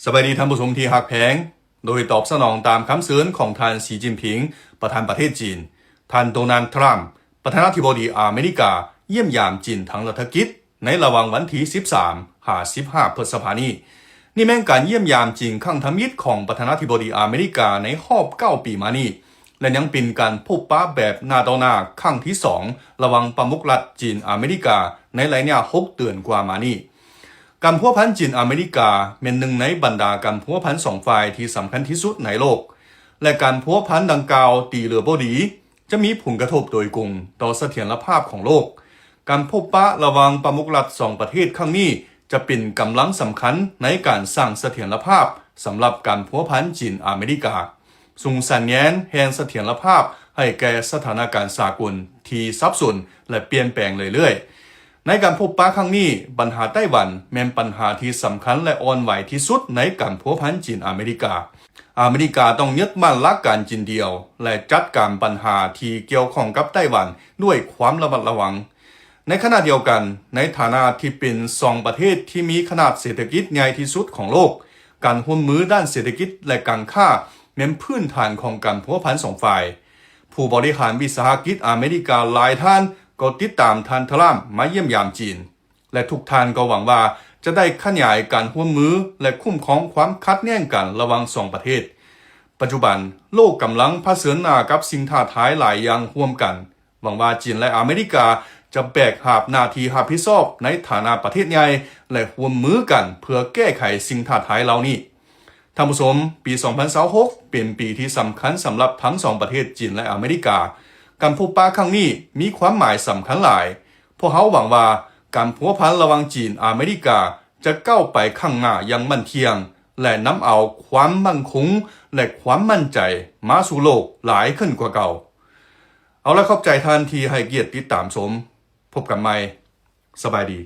ສະບາຍດີທ່ານຜູ້ຊົມທີ່ຮັກແພງ, ໂດຍຕອບສະໜອງຕາມຄຳເຊີນຂອງທ່ານ ສີຈິ້ນຜິງ ປະທານປະເທດຈີນ, ທ່ານ ໂດນັລ ທຣຳ ປະທານາທິບໍດີອາເມລິກາ ຢ້ຽມຢາມຈີນທາງລັດຖະກິດ ໃນລະຫວ່າງວັນທີ ສິບສາມ ຫາ ສິບຫ້າ ພຶດສະພານີ້. ນີ້ແມ່ນການຢ້ຽມຢາມຈີນຄັ້ງທຳອິດຂອງປະທານາທິບໍດີອາເມລິກາໃນຮອບ ເກົ້າ ປີມານີ້ ແລະ ຍັງເປັນການພົບປະແບບໜ້າຕໍ່ໜ້າຄັ້ງທີສອງ ລະຫວ່າງປະມຸກລັດຈີນອາເມລິກາ ໃນໄລຍະ ຫົກ ເດືອນກວ່າມານີ້. ການພົວພັນຈີນອາເມລິກາ ແມ່ນໜຶ່ງໃນບັນດາການພົວພັນສອງຝ່າຍທີ່ສຳຄັນທີ່ສຸດໃນໂລກ ແລະ ການພົວພັນດັ່ງກ່າວຕີເຫຼືອບໍ່ດີ ຈະມີຜົນກະທົບໂດຍກົງຕໍ່ສະຖຽນລະພາບຂອງໂລກ. ການພົບປະລະຫວ່າງປະມຸກລັດສອງປະເທດຄັ້ງນີ້ ຈະເປັນກຳລັງສຳຄັນໃນການສ້າງສະຖຽນລະພາບສຳລັບການພົວພັນຈີນອາເມລິກາ, ສູງສັນແງນແຫ່ງສະຖຽນລະພາບໃຫ້ແກ່ສະຖານະການສາກົນທີ່ສັບສົນ ແລະ ປ່ຽນແປງເລື້ອຍໆ. ໃນການພົບປະຄັ້ງນີ້, ບັນຫາໄຕ້ຫວັນແມ່ນບັນຫາທີ່ສຳຄັນ ແລະ ອ່ອນໄຫວທີ່ສຸດໃນການພົວພັນຈີນອາເມລິກາ. ອາເມລິກາຕ້ອງຍຶດໝັ້ນຫຼັກການຈີນດຽວ ແລະ ຈັດການບັນຫາທີ່ກ່ຽວຂ້ອງກັບໄຕ້ຫວັນດ້ວຍຄວາມລະມັດລະວັງ. ໃນຂະນະດຽວກັນ, ໃນຖານະທີ່ເປັນສອງປະເທດທີ່ມີຂະໜາດເສດຖະກິດໃຫຍ່ທີ່ສຸດຂອງໂລກ, ການຮ່ວມມືດ້ານເສດຖະກິດ ແລະ ການຄ້າ ແມ່ນພື້ນຖານຂອງການພົວພັນສອງຝ່າຍ. ຜູ້ບໍລິຫານວິສາຫະກິດອາເມລິກາຫຼາຍທ່ານກໍຕິດຕາມທ່ານ ທຣຳ ມາຢ້ຽມຢາມຈີນ ແລະ ທຸກທ່ານກໍຫວັງວ່າຈະໄດ້ຂະຫຍາຍການຮ່ວມມື ແລະ ຄຸ້ມຄອງຄວາມຂັດແຍ່ງກັນລະຫວ່າງສອງປະເທດ. ປັດຈຸບັນ, ໂລກກຳລັງຜະເຊີນໜ້າກັບສິ່ງທ້າທາຍຫຼາຍຢ່າງຮ່ວມກັນ. ຫວັງວ່າຈີນ ແລະ ອາເມລິກາຈະແບກຫາບໜ້າທີ່ຮັບຜິດຊອບໃນຖານະປະເທດໃຫຍ່ ແລະ ຮ່ວມມືກັນເພື່ອແກ້ໄຂສິ່ງທ້າທາຍເຫຼົ່ານີ້. ທ່ານຜູ້ຊົມ, ປີສອງພັນຊາວຫົກ ເປັນປີທີ່ສຳຄັນສຳລັບທັງສອງປະເທດຈີນ ແລະ ອາເມລິກາ. ການພົບປະຄັ້ງນີ້ມີຄວາມໝາຍສຳຄັນຫຼາຍ. ພວກເຮົາຫວັງວ່າການພົວພັນລະຫວ່າງຈີນ-ອາເມລິກາຈະກ້າວໄປຂ້າງໜ້າຢ່າງໝັ້ນທ່ຽງ ແລະ ນຳເອົາຄວາມໝັ້ນຄົງ ແລະ ຄວາມໝັ້ນໃຈມາສູ່ໂລກຫຼາຍຂຶ້ນກວ່າເກົ່າ. ເອົາລະ, ຂອບໃຈທ່ານທີ່ໃຫ້ກຽດຕິດຕາມຊົມ. ພົບກັນໃໝ່. ສະບາຍດີ.